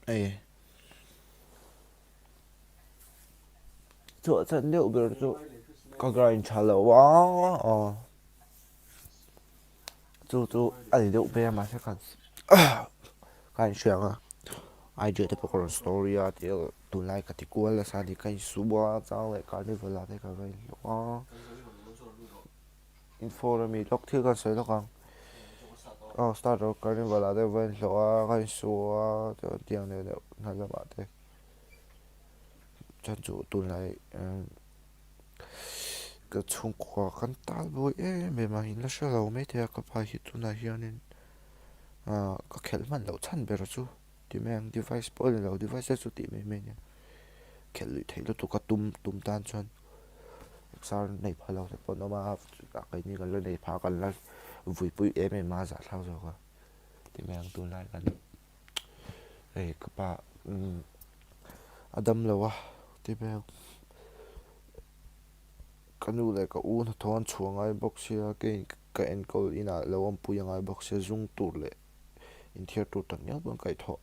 Hei chhuah chhan deuh ber chu ka grind tha lo a aw chu chu a ni deuh ber a mahse khan ka inhria ang a idea te pawh ka rawn story a thil tunlai ka ti kual nasa a ni ka insum a chang leh carnival ah te ka va inhlawh a infor ami lawk thil ka sawi lawk ang aw start rawh carnival ah te va inhlawh a ka insu a chuan tiang deuh deuh hna lamah te chuan chu tunlai ka chhungkua kan tal buai em em a in la hre lo maithei a ka pa hi tunah hianin ah ka khelh hman loh chhan ber chu ti mai ang device pawh a ni lo device te chu tih mai mai a nia khelh luih theih lutuk a tum tum tan chuan. Sar nei pha lo te pawh an awm a, keini kan la nei pha kan la vuipui em em a zahthlak zawk a ti mai ang tunlai kan hei ka pa umm a dam lo a ti mai ang ka nu leh ka u hnathawh an chhuah ngai bawk sia kei ka enkawl inah lo awmpui a ngai bawk sia zung tur leh inthiar tur tak ngial pawn kaihthawh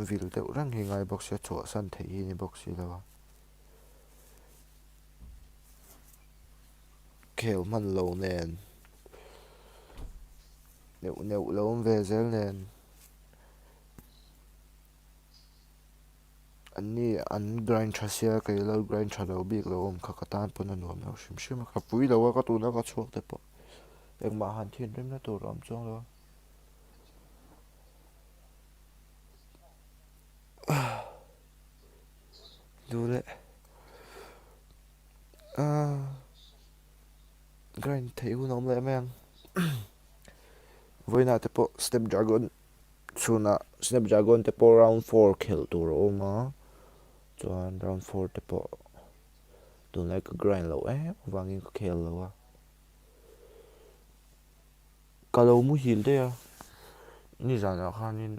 vil deuh reng hi ngai bawk sia chhuahsan theih hi ni bawk si lo a. Khel hman lo nen neuh neuh lo awm ve zel nen an ni an grind tha sia kei lo grind tha lo bik lo awm kha ka tan pawn a nuam lo hrim hrim a ka pui lo a ka tuna ka chhuak te pawh engmah han thinrim na tur a awm chuang lo a. Duh leh ahh grind theih hun a awm leh mai ang vawiinah te pawh snapdragon chhunah snapdragon te pawh round four khelh tur a awm a chuan round four te pawh tunlai ka grind loh em avangin ka khel lo a. Ka lo muhil daih a, nizanah khanin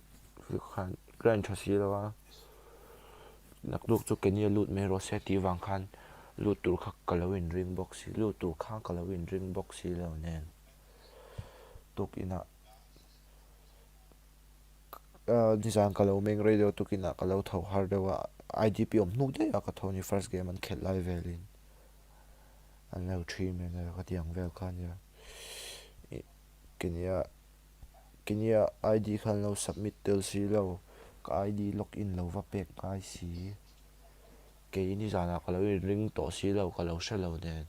khan grind tha si lo a, naktuk chu Kenny a lut mai rawh se tih vang khan lut tur kha ka lo inring bawk si lut tur kha ka lo inring bawk si lo nen tukinah ah nizan ka lo meng rei deuh a tukinah ka lo tho har deuh a I_D_P awm hnuk daih a ka tho a ni first game an khelh lai velin. An lo ṭhi mai a ka ti ang vel kha ania ih kenia kenia ID kha an lo submit tel si lo ka ID log in lo va pek ngai si kei nizanah ka lo inring tawh si lo ka lo hre lo nen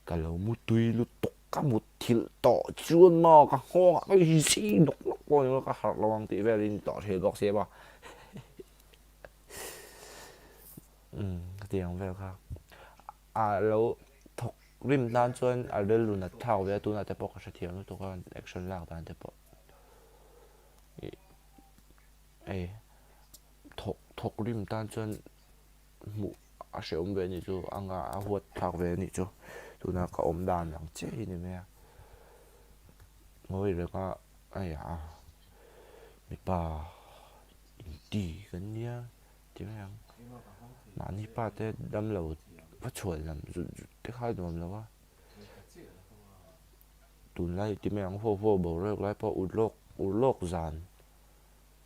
ka lo mu tui lutuk ka mut thilh tawh chuan maw ka nghawngah ka insi nawk nawk pawh ni ka harh lo ang tih velin tawh ṭhin bawk si a maw. Umm ka ti ang vel kha a lo thawk rim nan chuan a rilru nat thlak ve a tunah te pawh ka hrethiam lutuk a action lak dan te pawh ih hei thawk thawk rim tan chuan hmuh a hrehawm ve anih chu a ngah a huat thlak ve anih chu tuna ka awm dan ang chiah hi a ni mai a ngawi reng a hei a mipa inti kan nia. Ti mai ang. Mahni pa te damlo va chhuah lam zut zut te kha a nuam lo a. Tunlai ti mai ang haw haw boruak lai pawh ur lawk ur lawk zan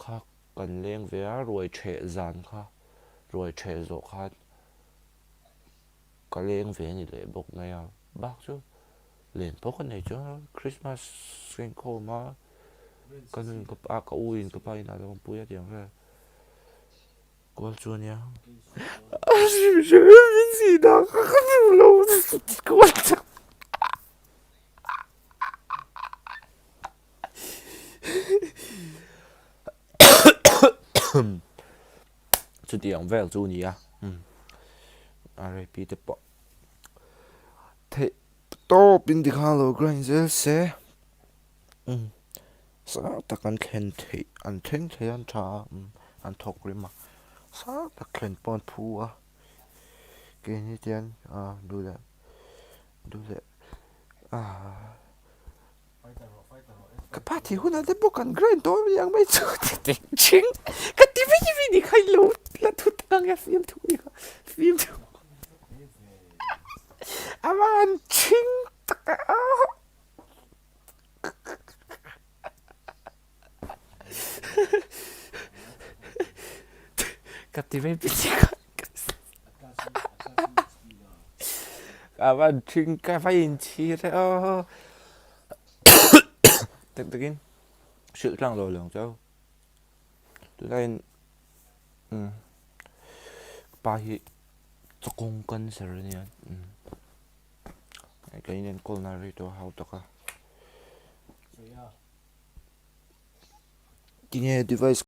kha kan leng ve a ruai theh zan kha ruai theh zawh khan ka leng ve a ni leh bawk mai a bak chu len pawh ka nei chuang a Christmas ka inkhawm a ka nu in ka pa ka u in ka pa in a lo awmpui a tiang vel. Kual chu ania. Chutiang vel chu ania. RIP te pawh theih tawp in tikhan lo grind zel se. Sang tak an thlen theih an thleng thei a an tha a an thawk rim a sang tak thlen pawh an phu a keini te hian ah duh leh duh leh ah ka pa tih hunah te pawh kan grind tawh a mi ang mai chu ti thin ka ti vek vek ni kha ilo la thu tak ang e fiamthu ni kha fiamthu a van thing tak a. Ka ti mai pichi ka Ka van ṭhing ka va inchhir e aw. Tak takin hrilh tlang lo lawng chau. Tunlaiin umm ka pa hi chawkawng cancer a nia umm ka inenkawl na rei tawh a hau tak a. Tinge device.